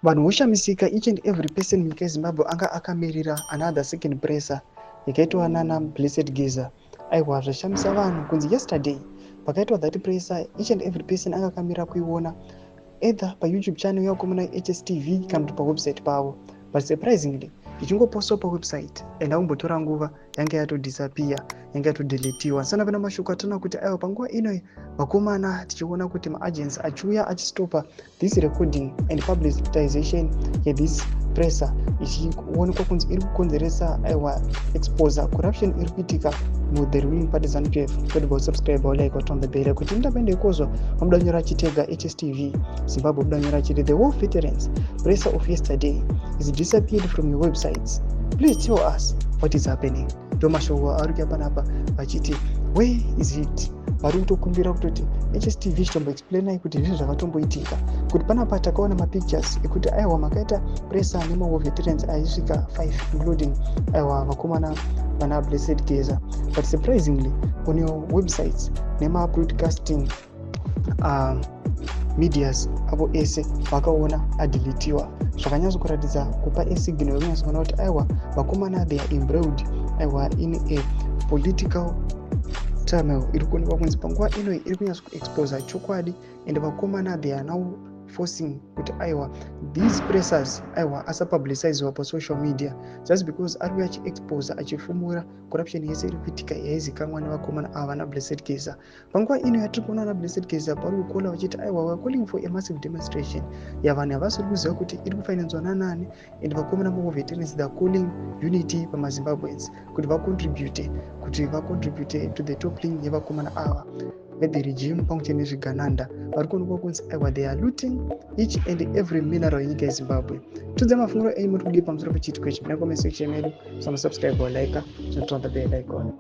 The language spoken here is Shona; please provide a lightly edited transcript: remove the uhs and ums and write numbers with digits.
Vanhu voshamisika. Each and every person munyika yeZimbabwe anga akamirira another second presser yakaitwa nana Blessed Geza. Aiwa, zvashamisa vanhu kunzi yesterday pakaitwa that presser, each and every person anga akamirira kuiona either paYouTube channel yavakomana HSTV kana kuti pawebsite pavo. But surprisingly, ichingopostwa pawebsite and akumbotora nguva, yanga yatodisappear, yanga yatodeletiwa. Sana pana mashoko atona kuti aiwa, panguva ino vakomana tichiona kuti maagents achiuya achistopa this recording and publicization yethis presser, ichionekwa kunzi iri kukonzeresa, aiwa, exposa corruption iri kuitika muthe ruling party ZANU PF. Kwete subscribe, like, turn the bell kuti ndapende ikozwa. Vamuda nyora achitega HSTV Zimbabwe, buda nyora achiti, "The war veterans presser of yesterday is disappeared from your websites. Please tell us what is happening." Ndo mashoko ari kuya panapa vachiti, "Where is it?" Vari kutokumbira kutoti HSTV chitomboexplainai kuti zvii zvakatomboitika, kuti panapa takaona mapictures ekuti aiwa, makaita presser nemawar veterans aisvika 5, including, aiwa, vakomana vana Blessed Geza, but surprisingly on your websites nemabroadcasting medias avo ese vakaona adeletiwa. Zvakanyatso kuratidza kupa esignal yekunyatso kuona kuti aiwa, vakomana, they are embroiled, aiwa, in a political turmoil iri kuonekwa kunzi panguva ino iri kunyatso kuexposa chokwadi. And vakomana, they are now forcing kuti aiwa, these pressers, aiwa, asapubliciziwa pasocial media just because ari kuya achiexposa, achifumura corruption yese iri kuitika yaizikanwa nevakomana ava vana Blessed Geza. Panguva ino yatiri kuona na Blessed Geza pari kukola vachiti aiwa, we are calling for a massive demonstration yavanhu havasiri kuziva kuti iri kufinanzwa nanani. And vakomana mawar veterans, they are calling unity pamaZimbabweans kuti vacontribute to the toppling yevakomana ava vethe regime pamwe chete nezvigananda vari kuonekwa kunzi aiwa, they are looting each and every mineral yenyika yeZimbabwe. Tudze mafungiro enyu, muri kudii pamusoro pechiitiko ichi? Muna comment section medu. Samusubscribe, like, zvinotonda bell icon.